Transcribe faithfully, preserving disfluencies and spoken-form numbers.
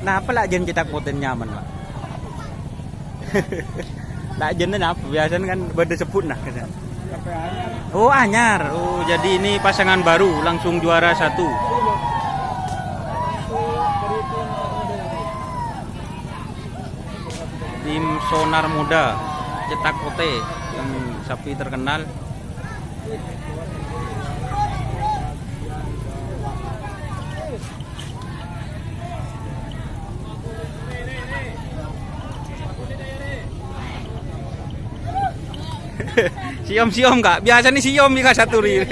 Napa la' jhân cètak potèna nyamana, Pak? La' jhânnèn napa? Biasanya kan bâdâ sebbhutna. Oh, anyar. Oh, jadi ini pasangan baru, langsung juara satu. Tim Sonar Muda, cètak potè yang sapi terkenal. Siom-siom, Kak. Biasanya siom nih, Kak, satu ri.